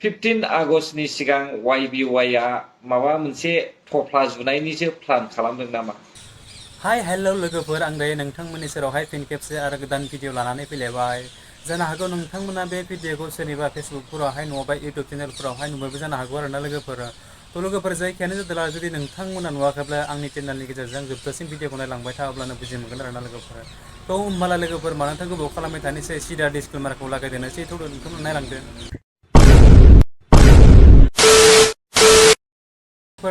15 आगस्टनि सिगां YBY आ माबा मोनसे थफ्ला जुनायनिसो प्लान खालामदों नामा? हाय हेल' लोगोफोर, आं दायो नोंथांमोननि सेरावहाय फिन खेबसे आरो गोदान भिडिअ लानानै फैलायबाय। जानो हागौ नोंथांमोना बे भिडिअखौ सोरनिबा फेसबुकफोरावहाय नङाबा इउटुब चेनेलफोरावहाय नुबायबो जानो हागौ आरोना लोगोफोर। थ' लोगोफोर जायखियानो जादोंला जुदि नोंथांमोना नुवाखैब्ला आंनि चेनेलनि गेजेरजों जोबजासिम भिडिअखौ नायलांबाय था, अब्लानो बुजि मोनगोन आरोना लोगोफोर। थ' होमबालाय लोगोफोर मानोथो गोबाव खालामबाय थानोसै, सिदा डिसक्लेमारखौ लागायदेरनोसै। थ' नोंथांमोना नायलांदो।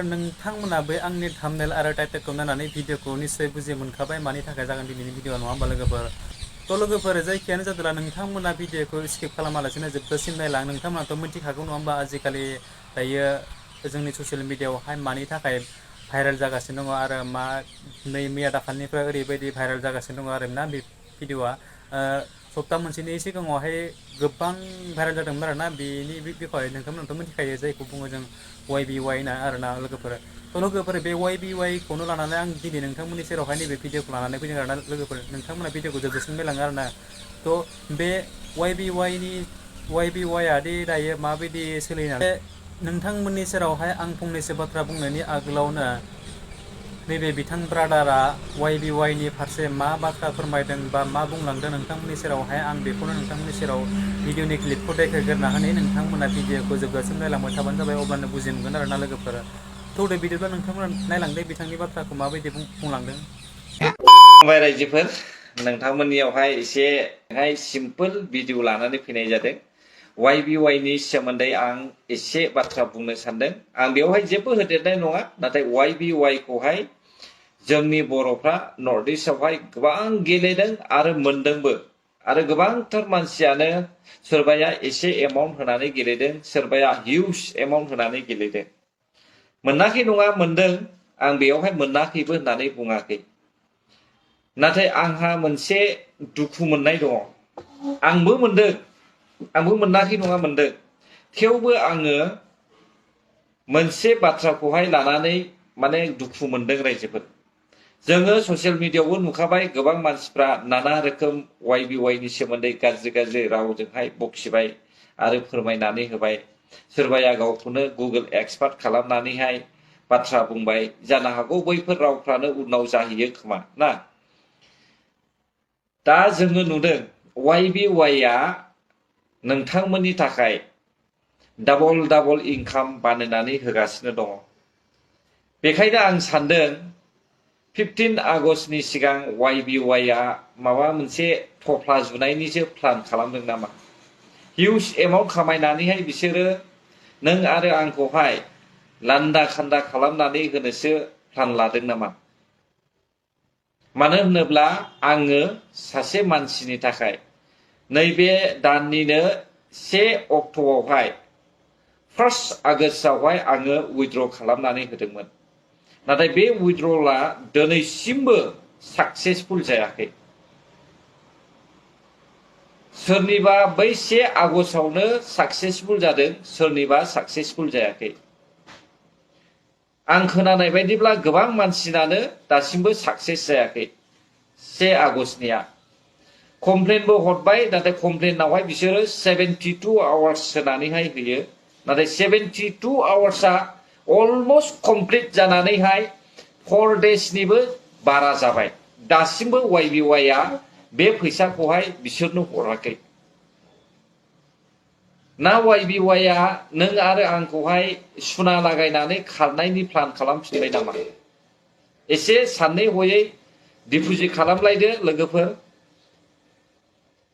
नोंथांमोना बे आंनि थाम्बनेल आरो टाइटेलखौ नायनानै भिडिअखौ निश्चय बुजि मोनखाबाय मानि थाखाय जागोन दिनैनि भिडिअ, नङा होमबा लोगोफोर। थ' लोगोफोर जायखियानो जादोंला नोंथांमोना भिडिअखौ स्किप खालामालासिनो जोबजासिम नायलां। नोंथांमोनाथ' मिथिखागौ नङा होमबा आजिखालि दायो जोंनि ससियेल मिडियाआवहाय मानि थाखाय भाइरेल जागासिनो दङ आरो मा नै मैया दाखालिनिफ्राय ओरैबायदि भाइरेल जागासिनो दङ आरोना बे भिडिअआ सप्ता मोनसेनि सिगाङावहाय गोबां भाइरेल जादोंमोन आरोना बेनि बिखय नोंथांमोनाथ' मिथिखायो जायखौ बुङो जों YBY होनना आरोना लोगोफोर। थ' लोगोफोर बे YBY खौनो लानानै आं दिनै नोंथांमोननि सेरावहाय नैबे भिडिअखौ लानानै फैदों आरोना लोगोफोर। नोंथांमोना भिडिअखौ जोबजासिम नायलाङो आरोना। थ' बे YBY आ दि दायो माबायदि सोलिनानै नोंथांमोननि सेरावहाय आं फंनैसो बाथ्रा बुंनायनि आगोलावनो नैबे बिथां ब्रादारा YBY नि फारसे मा बाथ्रा फोरमायदों बा मा बुंलांदों नोंथांमोननि सेरावहाय आं बेखौनो नोंथांमोननि सेराव भिडिअनि क्लिपखौ देखायग्रोना होनानै नोंथांमोना भिडिअखौ जोबजासिम नायलांबाय थाबानो जाबाय, अब्लानो बुजि मोनगोन आरोना लोगोफोर। थ' दे बिदिब्ला नोंथांमोना नायलांदो बिथांनि बाथ्राखौ माबायदि बुंलांदों। रायजोफोर, नोंथांमोननियावहाय एसेहाय सिम्पोल भिडिअ लानानै फैनाय जादों। YBY नि सोमोन्दै आं एसे बाथ्रा बुंनो सानदों। आं बेवहाय जेबो होदेरनाय नङा, नाथाय YBY खौहाय जोंनि बर'फ्रा नर्थ इस्टआवहाय गोबां गेलेदों आरो मोनदोंबो। आरो गोबांथार मानसियानो सोरबाया एसे एमाउन्ट होनानै गेलेदों, सोरबाया हिउज एमाउन्ट होनानै गेलेदों। मोनाखै नङा, मोनदों। आं बेयावहाय मोनाखैबो होननानै बुङाखै। नाथाय आंहा मोनसे दुखु मोननाय दङ। आंबो मोनदों, आंबो मोनाखै नङा, मोनदों। थेवबो आङो मोनसे बाथ्राखौहाय लानानै माने दुखु मोनदों रायजोफोर। जोङो ससियेल मिडियायावबो नुखाबाय, गोबां मानसिफ्रा नाना रोखोम YBY नि सोमोन्दै गाज्रि गाज्रि रावजोंहाय बखिबाय आरो फोरमायनानै होबाय। सोरबाया गावखौनो गुगोल एक्सपार्ट खालामनानैहाय बाथ्रा बुंबाय। जानो हागौ बैफोर रावफ्रानो उनाव जाहैयो खोमा ना। दा जोङो नुदों YBY आ नोंथांमोननि थाखाय डाबल इनकाम बानायनानै होगासिनो दङ। बेखायनो आं सानदों 15 आगस्टनि सिगां YBY आ माबा मोनसे थफ्ला जुनायनिसो प्लान खालामदों नामा? हिउज एमाउन्ट खामायनानैहाय बिसोरो नों आरो आंखौहाय लान्दा खान्दा खालामनानै होनोसो प्लान लादों नामा? मानो होनोब्ला आङो सासे मानसिनि थाखाय नैबे दाननिनो 1 अक्ट'आवहाय 1 आगस्टआवहाय आङो उइथड्र खालामनानै होदोंमोन। नाथाय बे उइथड्रला दिनैसिमबो साक्सेसफुल जायाखै। सोरनिबा बै 1 आगस्टआवनो साक्सेसफुल जादों, सोरनिबा साक्सेसफुल जायाखै। आं खोनानाय बायदिब्ला गोबां मानसिनानो दासिमबो साक्सेस जायाखै 1 आगस्टनिया। कमप्लेनबो हरबाय, नाथाय कमप्लेनावहाय बिसोरो 72 आवार्स होनानैहाय होयो। नाथाय 72 आवार्सआ अलमस्ट कमप्लिट जानानैहाय 4 डेजनिबो बारा जाबाय। दासिमबो YBY आ बे फैसाखौहाय बिसोरनो हराखै। ना YBY आ नों आरो आंखौहाय सुना लागायनानै खारनायनि प्लान खालामफिनबाय नामा? एसे सानै हयै डिप'जिट खालामलायदो लोगोफोर।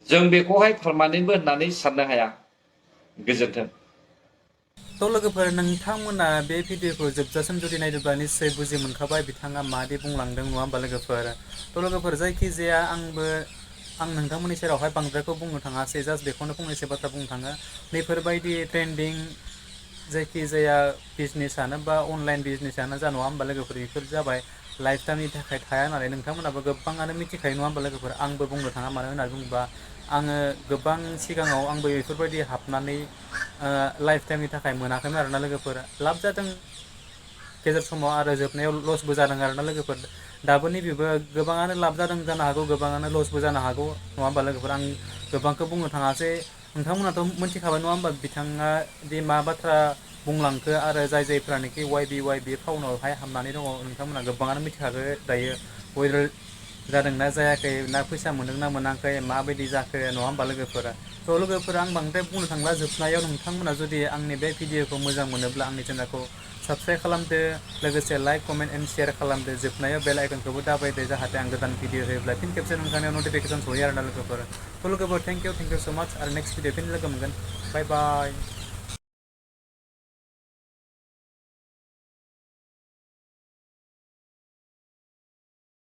जों बेखौहाय पारमानेन्टबो होननानै साननो हाया। गोजोन्थों। थ' लोगोफोर, नोंथांमोना बे भिडिअखौ जोबजासिम जुदि नायदोंब्ला निश्चय बुजि मोनखाबाय बिथाङा मादि बुंलांदों, नङा होमबा लोगोफोर। थ' लोगोफोर जायखिजाया आं नोंथांमोननि सेरावहाय बांद्रायखौ बुंनो थाङासै, जास्ट बेखौनो फंनैसो बाथ्रा बुंनो थाङो। बेफोरबायदि ट्रेन्डिं जायखिजाया बिजनेसआनो बा अनलाइन बिजनेसआनो जा, नङा होमबा लोगोफोर, बेफोर जाबाय लाइफ टाइमनि थाखाय थाया होननानै नोंथांमोनाबो गोबाङानो मिथिखायो, नङा होमबा लोगोफोर। आंबो बुंनो थाङा, मानो होननानै बुङोबा आङो गोबां सिगाङाव आंबो बेफोरबायदि हाबनानै लाइफ टाइमनि थाखाय मोनाखैमोन आरोना लोगोफोर। लाब जादों गेजेर समाव आरो जोबनायाव लसबो जादों आरोना लोगोफोर। दाबो नैबेबो गोबाङानो लाब जादों जानो हागौ, गोबाङानो लसबो जानो हागौ, नङा होमबा लोगोफोर। आं गोबांखौ बुंनो थाङासै, नोंथांमोनाथ' मिथिखाबाय नङा होमबा बिथाङा दि मा बाथ्रा बुंलांखो आरो जायफ्रानोखि YBY बे फाउनावहाय हाबनानै दङ नोंथांमोना गोबाङानो मिथिखागो दायो वायरेल जादोंना जायाखै ना फैसा मोनदोंना मोनाखै माबायदि जाखो नङा होमबा लोगोफोरा थ' लोगोफोरा आं बांद्राय बुंनो थांला जोबनायाव नोंथांमोना जुदि आंनि बे भिडिअखौ मोजां मोनोब्ला आंनि चेनेलखौ साबस्क्राइब खालामदो लोगोसे लाइक कमेन्ट एन्ड शेयार खालामदो जोबनायाव बेल आइकनखौबो दाबायदो जाहाथे आं गोदान भिडिअ होयोब्ला फिन खेबसे नोंथांनियाव नटिफिकेसन सहैयो आरोना लोगोफोर थ' लोगोफोर थेंक इउ स' माच आरो नेक्स्ट भिडिअ फिन लोगो मोनगोन बाय बाय